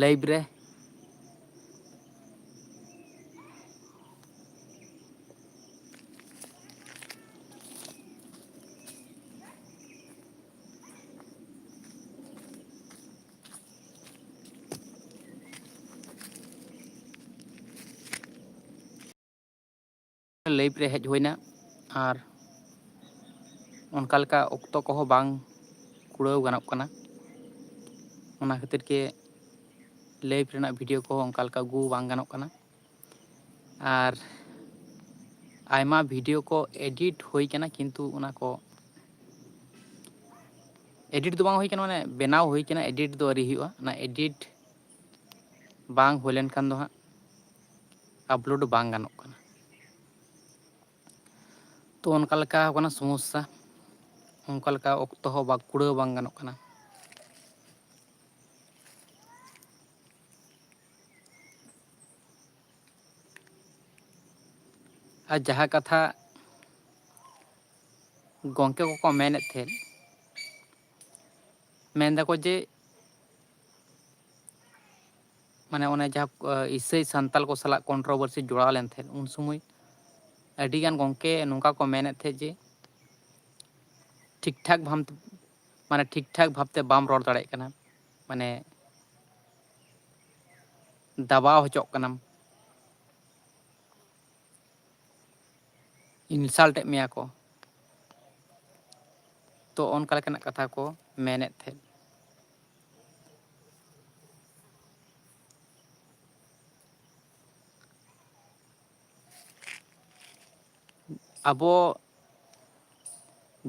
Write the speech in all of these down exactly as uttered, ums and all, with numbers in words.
Live ᱨᱮ᱾ Live ᱨᱮ ᱦᱮᱡ ᱦᱩᱭᱱᱟ, ᱟᱨ ᱚᱱᱠᱟ ᱞᱮᱠᱟ ᱚᱠᱛᱚ ᱠᱚᱦᱚᱸ ᱵᱟᱝ ᱠᱩᱲᱟᱹᱣ ᱜᱟᱱᱚᱜ ᱠᱟᱱᱟ᱾ ᱚᱱᱟ ᱠᱷᱟᱹᱛᱤᱨ ᱜᱮ ᱞᱟᱭᱤᱵᱷ ᱨᱮᱱᱟᱜ ᱵᱷᱤᱰᱤᱭᱳ ᱠᱚᱦᱚᱸ ᱚᱱᱠᱟ ᱞᱮᱠᱟ ᱟᱹᱜᱩ ᱵᱟᱝ ᱜᱟᱱᱚᱜ ᱠᱟᱱᱟ᱾ ᱟᱨ ᱟᱭᱢᱟ ᱵᱷᱤᱰᱤᱭᱳ ᱠᱚ ᱮᱰᱤᱴ ᱦᱩᱭ ᱠᱟᱱᱟ, ᱠᱤᱱᱛᱩ ᱚᱱᱟ ᱠᱚ ᱮᱰᱤᱴ ᱫᱚ ᱵᱟᱝ ᱦᱩᱭ ᱠᱟᱱᱟ, ᱢᱟᱱᱮ ᱵᱮᱱᱟᱣ ᱦᱩᱭ ᱠᱟᱱᱟ, ᱮᱰᱤᱴ ᱫᱚ ᱟᱹᱣᱨᱤ ᱦᱩᱭᱩᱜᱼᱟ᱾ ᱚᱱᱟ ᱮᱰᱤᱴ ᱵᱟᱝ ᱦᱩᱭ ᱞᱮᱱᱠᱷᱟᱱ ᱫᱚ ᱦᱟᱸᱜ ᱟᱯᱞᱳᱰ ᱵᱟᱝ ᱜᱟᱱᱚᱜ ᱠᱟᱱᱟ᱾ ᱛᱚ ᱚᱱᱠᱟ ᱞᱮᱠᱟ ᱠᱟᱱᱟ ᱥᱚᱢᱚᱥᱥᱟ, ᱚᱱᱠᱟ ᱞᱮᱠᱟ ᱚᱠᱛᱚ ᱦᱚᱸ ᱵᱟᱝ, ᱠᱩᱲᱟᱹᱣ ᱵᱟᱝ ᱜᱟᱱᱚᱜ ᱠᱟᱱᱟ᱾ ᱟᱨ ᱡᱟᱦᱟᱸ ᱠᱟᱛᱷᱟ ᱜᱚᱢᱠᱮ ᱠᱚᱠᱚ ᱢᱮᱱᱮᱫ ᱛᱟᱦᱮᱸᱫ, ᱢᱮᱱ ᱫᱟᱠᱚ ᱡᱮ, ᱢᱟᱱᱮ ᱚᱱᱮ ᱡᱟᱦᱟᱸ, ᱟᱸ, ᱤᱥᱟᱹᱭ ᱥᱟᱱᱛᱟᱞ ᱠᱚ ᱥᱟᱞᱟᱜ controversy ᱡᱚᱲᱟᱣ ᱞᱮᱱ ᱛᱟᱦᱮᱸᱫ, ᱩᱱ ᱥᱚᱢᱚᱭ ᱟᱹᱰᱤᱜᱟᱱ ᱜᱚᱢᱠᱮ ᱱᱚᱝᱠᱟ ᱠᱚ ᱢᱮᱱᱮᱫ ᱛᱟᱦᱮᱸᱫ ᱡᱮ, ᱴᱷᱤᱠ ᱴᱷᱟᱠ ᱵᱷᱟᱵ-, ᱢᱟᱱᱮ ᱴᱷᱤᱠ ᱴᱷᱟᱠ ᱵᱷᱟᱵᱛᱮ ᱵᱟᱢ ᱨᱚᱲ ᱫᱟᱲᱮᱭᱟᱜ ᱠᱟᱱᱟ, ᱢᱟᱱᱮ ᱫᱟᱵᱟᱣ ᱦᱚᱪᱚᱜ ᱠᱟᱱᱟᱢ, insult ᱮᱫ ᱢᱮᱭᱟ ᱠᱚ᱾ ᱛᱚ ᱚᱱᱠᱟ ᱞᱮᱠᱟᱱᱟᱜ ᱠᱟᱛᱷᱟ ᱠᱚ ᱢᱮᱱᱮᱫ ᱛᱟᱦᱮᱸᱫ᱾ ᱟᱵᱚ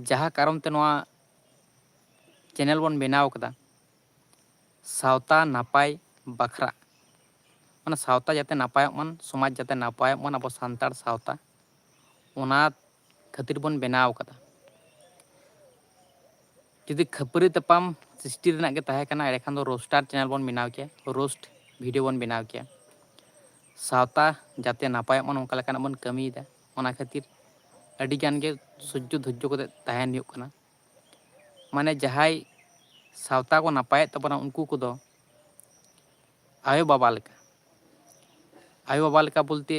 ᱡᱟᱦᱟᱸ ᱠᱟᱨᱚᱱ ᱛᱮ ᱱᱚᱣᱟ channel ᱵᱚᱱ ᱵᱮᱱᱟᱣ ᱠᱟᱫᱟ, ᱥᱟᱶᱛᱟ ᱱᱟᱯᱟᱭ ᱵᱟᱠᱷᱨᱟ, ᱢᱟᱱᱮ ᱥᱟᱶᱛᱟ ᱡᱟᱛᱮ ᱱᱟᱯᱟᱭᱚᱜ ᱢᱟᱱ, ᱥᱚᱢᱟᱡᱽ ᱡᱟᱛᱮ ᱱᱟᱯᱟᱭᱚᱜ ᱢᱟᱱ, ᱟᱵᱚ ᱥᱟᱱᱛᱟᱲ ᱥᱟᱶᱛᱟ, ᱚᱱᱟ ᱠᱷᱟᱹᱛᱤᱨ ᱵᱚᱱ ᱵᱮᱱᱟᱣ ᱠᱟᱫᱟ᱾ ᱡᱩᱫᱤ ᱠᱷᱟᱹᱯᱟᱹᱨᱤ ᱛᱟᱯᱟᱢ ᱥᱨᱤᱥᱴᱤ ᱨᱮᱱᱟᱜ ᱜᱮ ᱛᱟᱦᱮᱸ ᱠᱟᱱᱟ, ᱮᱸᱰᱮᱠᱷᱟᱱ ᱫᱚ roaster channel ᱵᱚᱱ ᱵᱮᱱᱟᱣ ᱠᱮᱭᱟ, roast video ᱵᱚᱱ ᱵᱮᱱᱟᱣ ᱠᱮᱭᱟ᱾ ᱥᱟᱶᱛᱟ ᱡᱟᱛᱮ ᱱᱟᱯᱟᱭᱚᱜ ᱢᱟ, ᱱᱚᱝᱠᱟ ᱞᱮᱠᱟᱱᱟᱜ ᱵᱚᱱ ᱠᱟᱹᱢᱤᱭᱮᱫᱟ᱾ ᱚᱱᱟ ᱠᱷᱟᱹᱛᱤᱨ ᱟᱹᱰᱤ ᱜᱟᱱ ᱜᱮ ᱥᱚᱡᱽᱡᱚ ᱫᱷᱳᱨᱡᱚ ᱠᱟᱛᱮ ᱛᱟᱦᱮᱱ ᱦᱩᱭᱩᱜ ᱠᱟᱱᱟ᱾ ᱢᱟᱱᱮ ᱡᱟᱦᱟᱸᱭ ᱥᱟᱶᱛᱟ ᱠᱚ ᱱᱟᱯᱟᱭᱮᱫ ᱛᱟᱵᱚᱱᱟ, ᱩᱱᱠᱩ ᱠᱚᱫᱚ ᱟᱭᱳᱼᱵᱟᱵᱟ ᱞᱮᱠᱟ᱾ ᱟᱭᱳᱼᱵᱟᱵᱟ ᱞᱮᱠᱟ ᱵᱚᱞᱛᱮ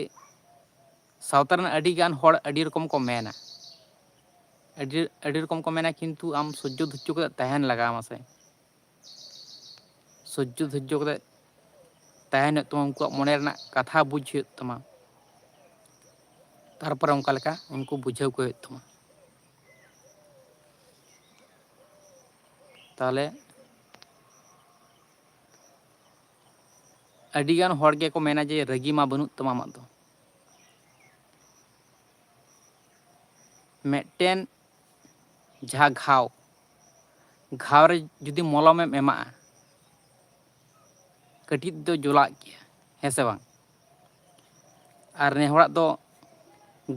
ᱥᱟᱶᱛᱟ ᱨᱮᱱ ᱟᱹᱰᱤᱜᱟᱱ ᱦᱚᱲ ᱟᱹᱰᱤ ᱨᱚᱠᱚᱢ ᱠᱚ ᱢᱮᱱᱟ, ᱟᱹᱰᱤ ᱟᱹᱰᱤ ᱨᱚᱠᱚᱢ ᱠᱚ ᱢᱮᱱᱟ, ᱠᱤᱱᱛᱩ ᱟᱢ ᱥᱚᱡᱽᱡᱚ ᱫᱷᱳᱨᱡᱚ ᱠᱟᱛᱮ ᱛᱟᱦᱮᱱ ᱞᱟᱜᱟᱣ ᱟᱢᱟ ᱥᱮ᱾ ᱥᱚᱡᱽᱡᱚ ᱫᱷᱳᱨᱡᱚ ᱠᱟᱛᱮ ᱛᱟᱦᱮᱱ ᱦᱩᱭᱩᱜ ᱛᱟᱢᱟ, ᱩᱱᱠᱩᱣᱟᱜ ᱢᱚᱱᱮ ᱨᱮᱱᱟᱜ ᱠᱟᱛᱷᱟ ᱵᱩᱡᱽ ᱦᱩᱭᱩᱜ ᱛᱟᱢᱟ, ᱛᱟᱨᱯᱚᱨᱮ ᱚᱱᱠᱟ ᱞᱮᱠᱟ ᱩᱱᱠᱩ ᱵᱩᱡᱷᱟᱹᱣ ᱠᱚ ᱦᱩᱭᱩᱜ ᱛᱟᱢᱟ᱾ ᱛᱟᱦᱚᱞᱮ ᱟᱹᱰᱤᱜᱟᱱ ᱦᱚᱲ ᱜᱮᱠᱚ ᱢᱮᱱᱟ ᱡᱮ ᱨᱟᱹᱜᱤ ᱢᱟ ᱵᱟᱹᱱᱩᱜ ᱛᱟᱢᱟ ᱟᱢᱟᱜ ᱫᱚ᱾ ᱢᱤᱫᱴᱮᱱ ᱡᱟᱦᱟᱸ ᱜᱷᱟᱣ, ᱜᱷᱟᱣ ᱨᱮ ᱡᱩᱫᱤ ᱢᱚᱞᱚᱢᱮᱢ ᱮᱢᱟᱜᱼᱟ, ᱠᱟᱹᱴᱤᱡ ᱫᱚ ᱡᱚᱞᱟᱜ ᱜᱮᱭᱟ, ᱦᱮᱸ ᱥᱮ ᱵᱟᱝ? ᱟᱨ ᱱᱮ ᱦᱚᱲᱟᱜ ᱫᱚ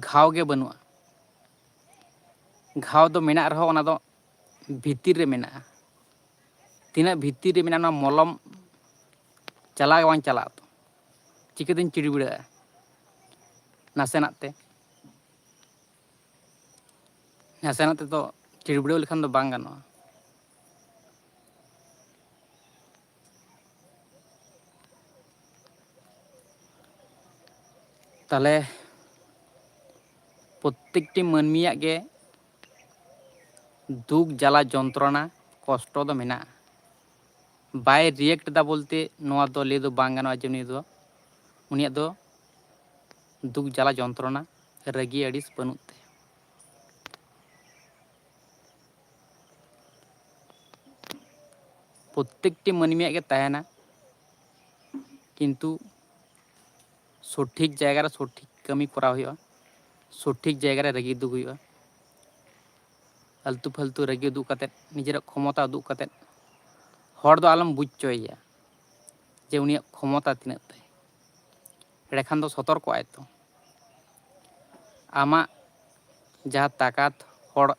ᱜᱷᱟᱣ ᱜᱮ ᱵᱟᱹᱱᱩᱜᱼᱟ᱾ ᱜᱷᱟᱣ ᱫᱚ ᱢᱮᱱᱟᱜ ᱨᱮᱦᱚᱸ ᱚᱱᱟ ᱫᱚ ᱵᱷᱤᱛᱤᱨ ᱨᱮ ᱢᱮᱱᱟᱜᱼᱟ᱾ ᱛᱤᱱᱟᱹᱜ ᱵᱷᱤᱛᱤᱨ ᱨᱮ ᱢᱮᱱᱟᱜᱼᱟ, ᱚᱱᱟ ᱢᱚᱞᱚᱢ ᱪᱟᱞᱟᱜ ᱜᱮ ᱵᱟᱝ ᱪᱟᱞᱟᱜᱼᱟ᱾ ᱛᱚ ᱪᱤᱠᱟᱹᱛᱮᱧ ᱪᱤᱲᱵᱤᱲᱟᱹᱜᱼᱟ ᱱᱟᱥᱮᱱᱟᱜ ᱛᱮ? ᱱᱟᱥᱮᱱᱟᱜ ᱛᱮᱫᱚ ᱪᱤᱲᱵᱤᱲᱟᱹᱣ ᱞᱮᱠᱷᱟᱱ ᱫᱚ ᱵᱟᱝ ᱜᱟᱱᱚᱜᱼᱟ᱾ ᱛᱟᱦᱚᱞᱮ ᱯᱨᱚᱛᱮᱠᱴᱤ ᱢᱟᱹᱱᱢᱤᱭᱟᱜ ᱜᱮ ᱫᱩᱠ, ᱡᱟᱞᱟ, ᱡᱚᱱᱛᱨᱚᱱᱟ, ᱠᱚᱥᱴᱚ ᱫᱚ ᱢᱮᱱᱟᱜᱼᱟ᱾ ᱵᱟᱭ ᱨᱤᱭᱮᱠᱴ ᱮᱫᱟ ᱵᱚᱞᱛᱮ ᱱᱚᱣᱟ ᱫᱚ ᱞᱟᱹᱭ ᱫᱚ ᱵᱟᱝ ᱜᱟᱱᱚᱜᱼᱟ ᱡᱮ ᱩᱱᱤ ᱫᱚ, ᱩᱱᱤᱭᱟᱜ ᱫᱚ ᱫᱩᱠ, ᱡᱟᱞᱟ, ᱡᱚᱱᱛᱨᱚᱱᱟ, ᱨᱟᱹᱜᱤ, ᱟᱹᱲᱤᱥ ᱵᱟᱹᱱᱩᱜ ᱛᱟᱭᱟ᱾ ᱯᱨᱚᱛᱮᱠᱴᱤ ᱢᱟᱹᱱᱢᱤᱭᱟᱜ ᱜᱮ ᱛᱟᱦᱮᱱᱟ, ᱠᱤᱱᱛᱩ ᱥᱚᱴᱷᱤᱠ ᱡᱟᱭᱜᱟ ᱨᱮ ᱥᱚᱴᱷᱤᱠ ᱠᱟᱹᱢᱤ ᱠᱚᱨᱟᱣ ᱦᱩᱭᱩᱜᱼᱟ, ᱥᱚᱴᱷᱤᱠ ᱡᱟᱭᱜᱟ ᱨᱮ ᱨᱟᱹᱜᱤ ᱩᱫᱩᱜ ᱦᱩᱭᱩᱜᱼᱟ᱾ ᱟᱞᱛᱩ ᱯᱷᱟᱞᱛᱩ ᱨᱟᱹᱜᱤ ᱩᱫᱩᱜ ᱠᱟᱛᱮᱫ, ᱱᱤᱡᱮᱨᱟᱜ ᱠᱷᱚᱢᱚᱛᱟ ᱩᱫᱩᱜ ᱠᱟᱛᱮᱫ ᱦᱚᱲ ᱫᱚ ᱟᱞᱚᱢ ᱵᱩᱡᱽ ᱦᱚᱪᱚᱭᱮᱭᱟ ᱡᱮ ᱩᱱᱤᱭᱟᱜ ᱠᱷᱚᱢᱚᱛᱟ ᱛᱤᱱᱟᱹᱜ ᱛᱟᱭ᱾ ᱮᱸᱰᱮᱠᱷᱟᱱ ᱫᱚ ᱥᱚᱛᱚᱨᱠᱚᱜᱼᱟᱭ ᱛᱚ᱾ ᱟᱢᱟᱜ ᱡᱟᱦᱟᱸ ᱛᱟᱠᱟᱛ ᱦᱚᱲ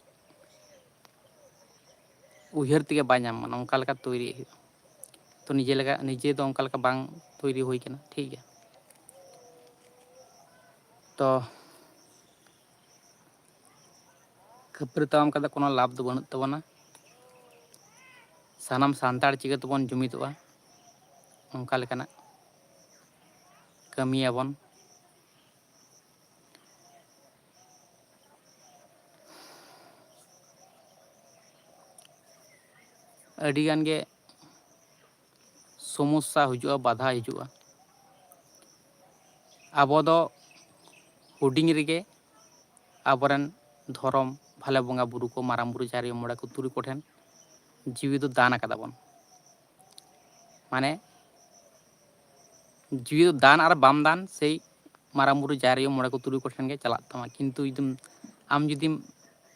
ᱩᱭᱦᱟᱹᱨ ᱛᱮᱜᱮ ᱵᱟᱭ ᱧᱟᱢᱟ, ᱱᱚᱝᱠᱟ ᱞᱮᱠᱟ ᱛᱳᱭᱨᱤ ᱦᱩᱭᱩᱜᱼᱟ᱾ ᱛᱚ ᱱᱤᱡᱮ ᱞᱮᱠᱟ, ᱱᱤᱡᱮ ᱫᱚ ᱚᱱᱠᱟ ᱞᱮᱠᱟ ᱵᱟᱝ ᱛᱳᱭᱨᱤ ᱦᱩᱭ ᱠᱟᱱᱟ, ᱴᱷᱤᱠ ᱜᱮᱭᱟ᱾ ᱛᱚ ᱠᱷᱟᱹᱯᱟᱹᱨᱤ ᱛᱟᱯᱟᱢ ᱠᱟᱛᱮ ᱠᱳᱱᱳ ᱞᱟᱵᱷ ᱫᱚ ᱵᱟᱹᱱᱩᱜ ᱛᱟᱵᱚᱱᱟ᱾ ᱥᱟᱱᱟᱢ ᱥᱟᱱᱛᱟᱲ ᱪᱤᱠᱟᱹ ᱛᱮᱵᱚᱱ ᱡᱩᱢᱤᱫᱚᱜᱼᱟ? ᱚᱱᱠᱟ ᱞᱮᱠᱟᱱᱟᱜ ᱠᱟᱹᱢᱤᱭᱟᱵᱚᱱ᱾ ᱟᱹᱰᱤᱜᱟᱱ ᱜᱮ ᱥᱚᱢᱚᱥᱥᱟ ᱦᱤᱡᱩᱜᱼᱟ, ᱵᱟᱫᱷᱟ ᱦᱤᱡᱩᱜᱼᱟ᱾ ᱟᱵᱚ ᱫᱚ ᱦᱩᱰᱤᱧ ᱨᱮᱜᱮ ᱟᱵᱚᱨᱮᱱ ᱫᱷᱚᱨᱚᱢ ᱵᱷᱟᱞᱮ ᱵᱚᱸᱜᱟ ᱵᱩᱨᱩ ᱠᱚ, ᱢᱟᱨᱟᱝ ᱵᱩᱨᱩ, ᱡᱟᱦᱮᱨ ᱟᱭᱳ, ᱢᱚᱬᱮ ᱠᱚ, ᱛᱩᱨᱩᱭ ᱠᱚᱴᱷᱮᱱ ᱡᱤᱣᱤ ᱫᱚ ᱫᱟᱱ ᱟᱠᱟᱫᱟ ᱵᱚᱱ᱾ ᱢᱟᱱᱮ ᱡᱤᱣᱤ ᱫᱚ ᱫᱟᱱ ᱟᱨ ᱵᱟᱢ ᱫᱟᱱ ᱥᱮᱭ ᱢᱟᱨᱟᱝ ᱵᱩᱨᱩ, ᱡᱟᱦᱮᱨ ᱟᱭᱳ, ᱢᱚᱬᱮ ᱠᱚ, ᱛᱩᱨᱩᱭ ᱠᱚᱴᱷᱮᱱ ᱜᱮ ᱪᱟᱞᱟᱜ ᱛᱟᱢᱟ᱾ ᱠᱤᱱᱛᱩ ᱡᱩᱫᱤᱢ, ᱟᱢ ᱡᱩᱫᱤᱢ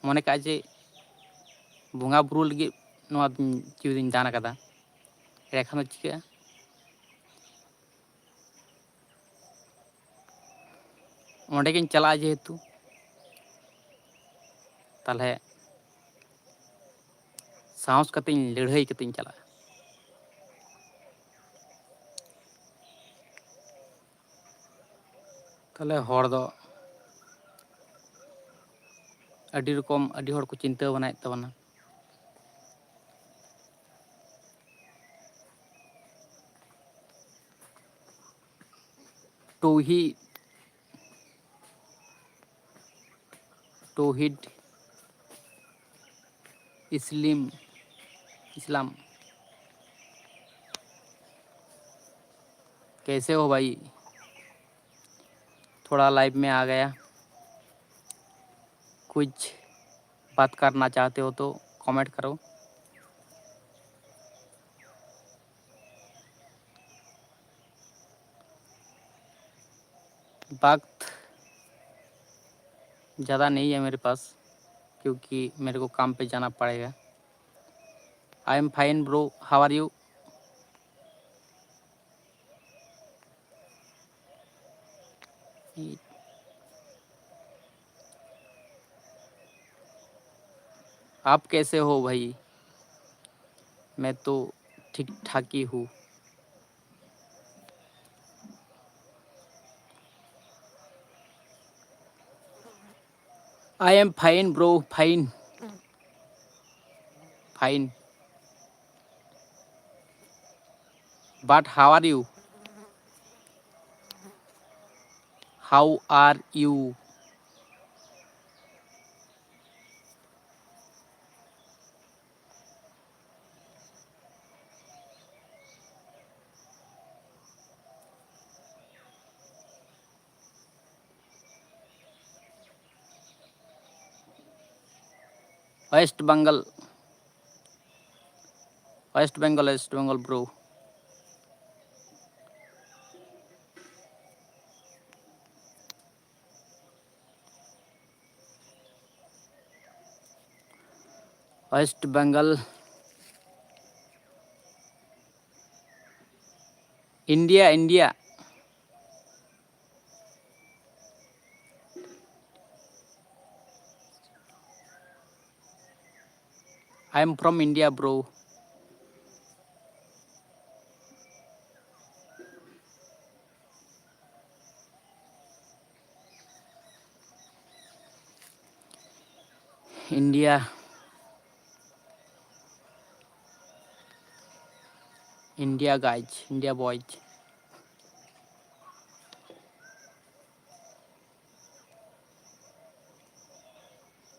ᱢᱚᱱᱮ ᱠᱟᱜᱼᱟ ᱡᱮ ᱵᱚᱸᱜᱟ ᱵᱩᱨᱩ ᱞᱟᱹᱜᱤᱫ ᱱᱚᱣᱟ ᱡᱤᱣᱤ ᱫᱚᱧ ᱫᱟᱱ ᱟᱠᱟᱫᱟ, ᱮᱸᱰᱮᱠᱷᱟᱱ ᱫᱚ ᱪᱤᱠᱟᱹᱜᱼᱟ? ᱚᱸᱰᱮ ᱜᱤᱧ ᱪᱟᱞᱟᱜᱼᱟ ᱡᱮᱦᱮᱛᱩ, ᱛᱟᱦᱚᱞᱮ ᱥᱟᱦᱚᱥ ᱠᱟᱛᱮᱧ, ᱞᱟᱹᱲᱦᱟᱹᱭ ᱠᱟᱛᱮᱧ ᱪᱟᱞᱟᱜᱼᱟ᱾ ᱛᱟᱦᱚᱞᱮ ᱦᱚᱲ ᱫᱚ ᱟᱹᱰᱤ ᱨᱚᱠᱚᱢ, ᱟᱹᱰᱤ ᱦᱚᱲ ᱠᱚ ᱪᱤᱱᱛᱟᱹ ᱵᱷᱟᱵᱽᱱᱟᱭᱮᱫ ᱛᱟᱵᱚᱱᱟ᱾ ᱛᱚᱣᱦᱤᱫ, ᱛᱚᱣᱦᱤᱫ, ᱤᱥᱞᱤᱢ, ᱤᱥᱞᱟᱢ, कैसे हो भाई? थोड़ा लाइव में आ गया, कुछ बात करना चाहते हो तो कमेंट करो। वक्त ज़्यादा नहीं है मेरे पास, क्योंकि मेरे को काम पे जाना पड़ेगा। I am fine bro, how are you? आप कैसे हो भाई? मैं तो ठीक ठाक ही हूँ। I am fine bro, fine, fine। But how are you? How are you? West Bengal, West Bengal, West Bengal, bro. West Bengal, India, India. I am from India, bro. India, India guys, India boys.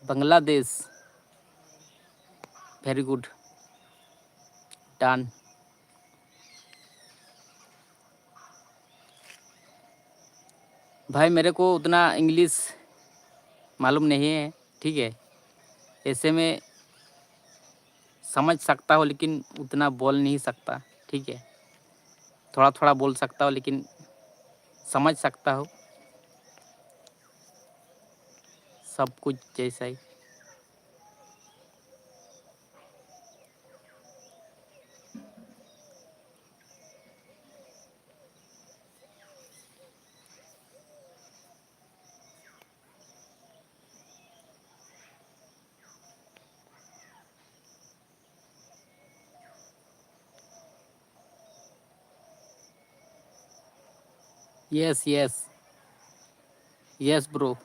Bangladesh. Very good. Done. भाई, मेरे को उतना English मालूम नहीं है, ठीक है? ऐसे में समझ सकता हूँ, लेकिन उतना बोल नहीं सकता, ठीक है? थोड़ा थोड़ा बोल सकता हूँ, लेकिन समझ सकता हूँ। सब कुछ जैसा ही। Yes, yes. Yes, bro.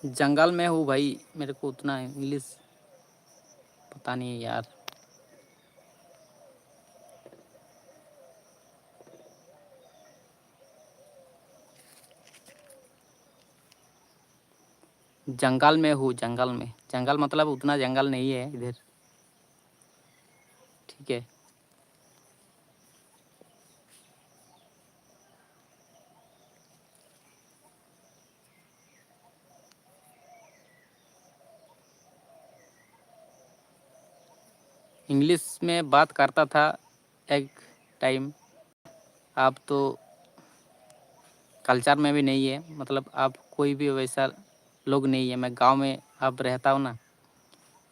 जंगल में हूँ भाई, मेरे को उतना इंग्लिश पता नहीं है यार। जंगल में हूँ, जंगल में। जंगल मतलब उतना जंगल नहीं है इधर, ठीक है। इंग्लिश में बात करता था एक टाइम, अब तो कल्चर में भी नहीं है, मतलब अब कोई भी वैसा लोग नहीं है। मैं गांव में अब रहता हूँ ना,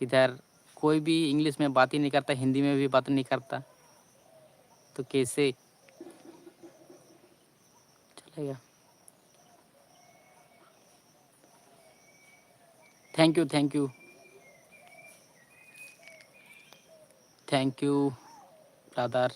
इधर कोई भी इंग्लिश में बात ही नहीं करता, हिंदी में भी बात नहीं करता, तो कैसे चलेगा? Thank you, thank you, thank you brother।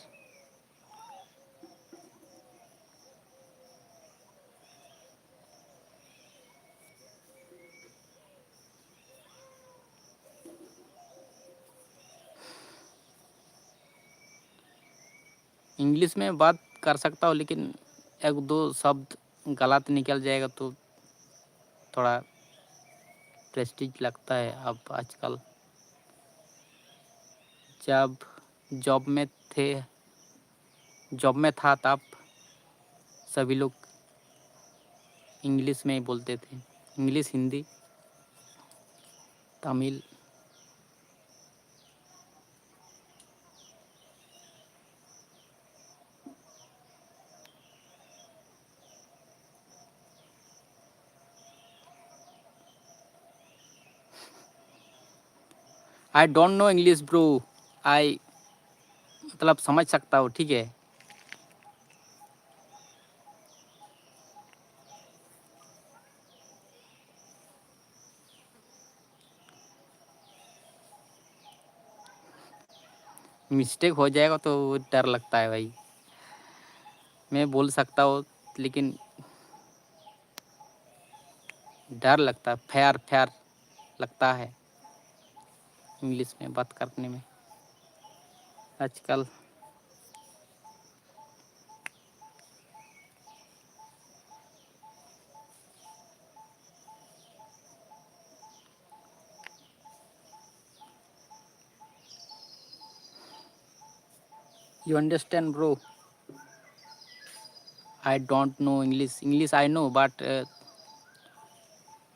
English में बात कर सकता हूँ, लेकिन एक दो शब्द गलत निकल जाएगा तो थोड़ा प्रेस्टीज लगता है। अब आजकल जब जॉब में थे, जॉब में था तब सभी लोग इंग्लिश में ही बोलते थे, English, Hindi, Tamil. I don't know English bro। I मतलब समझ सकता हूँ, ठीक है। मिस्टेक हो जाएगा तो डर लगता है भाई। मैं बोल सकता हूँ, लेकिन डर लगता है, फ़ैर फ़ैर लगता है इंग्लिश में बात करने में आजकल। You understand, bro? I don't know English. English I know, but uh,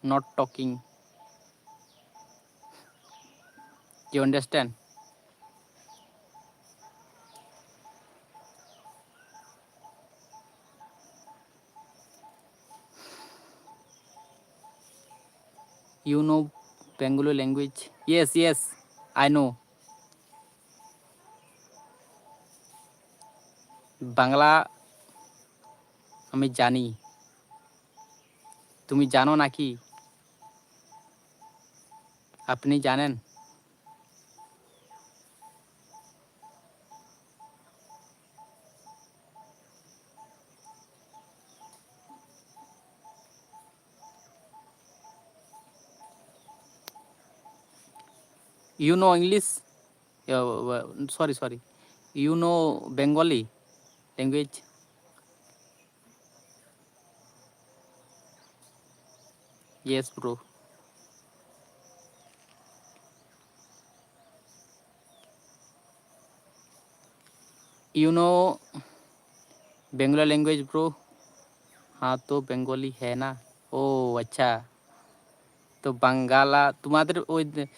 not talking. You understand? You know Bengali language? Yes, yes, I know. Bangla আমি জানি। তুমি জানো নাকি? আপনি জানেন? You know English? Uh, sorry, sorry. You know Bengali language? Yes, bro. You know Bengali language, bro? हाँ, तो बंगाली है ना। ओ, अच्छा। তো বাংলা, তোমাদের ওই দে-,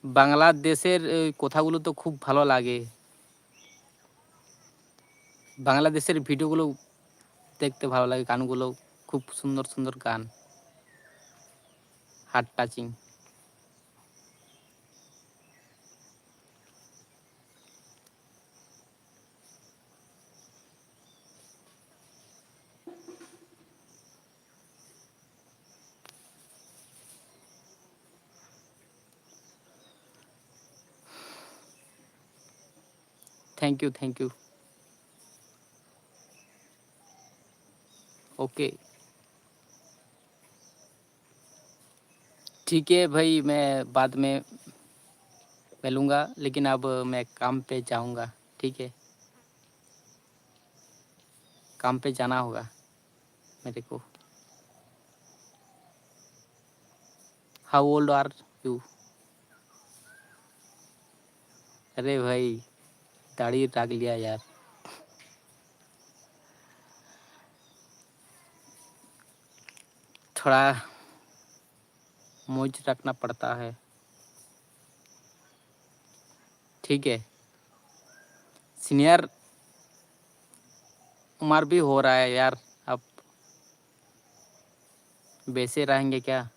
বাংলাদেশের ওই কথাগুলো তো খুব ভালো লাগে। বাংলাদেশের ভিডিওগুলো দেখতে ভালো লাগে, গানগুলো খুব সুন্দর সুন্দর গান, heart touching. Thank you, thank you. Okay. ठीक है भाई, मैं बाद में मिलूंगा, लेकिन अब मैं काम पे जाऊंगा, ठीक है? काम पे जाना होगा मेरे को। How old are you? अरे भाई, दाढ़ी रख लिया यार। थोड़ा मूछ रखना पड़ता है, ठीक है। सीनियर उम्र भी हो रहा है यार, अब वैसे रहेंगे क्या?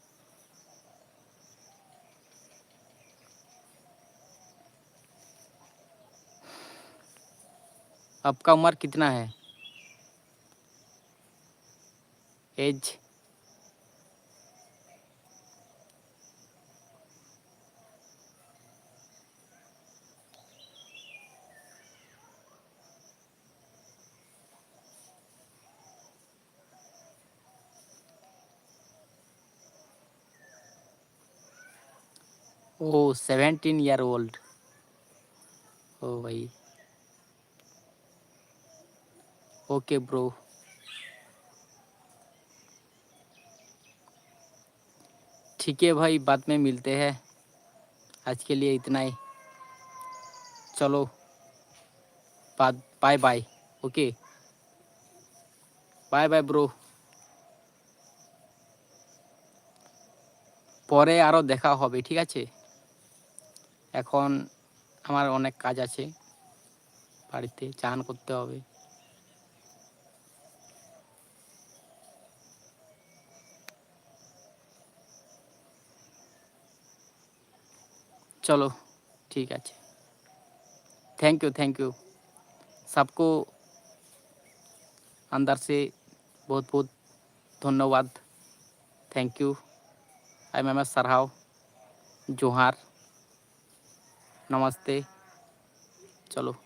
आपका उम्र कितना है? एज? ओ, सेवेंटीन ईयर ओल्ड। ओ भाई, ओके ब्रो। ठीक है भाई, बाद में मिलते हैं। आज के लिए इतना ही। चलो, bye bye. Okay, bye bye bro. পরে আরও দেখা হবে, ঠিক আছে? এখন আমার অনেক কাজ আছে বাড়িতে, চান করতে হবে। চলো, ঠিক আছে। Thank you, thank you. सबको अंदर से बहुत बहुत धन्यवाद। Thank you. ᱟᱭᱢᱟ ᱟᱭᱢᱟ ᱥᱟᱨᱦᱟᱣ᱾ ᱡᱚᱦᱟᱨ᱾ ᱱᱟᱢᱟᱥᱛᱮ᱾ ᱪᱚᱞᱚ᱾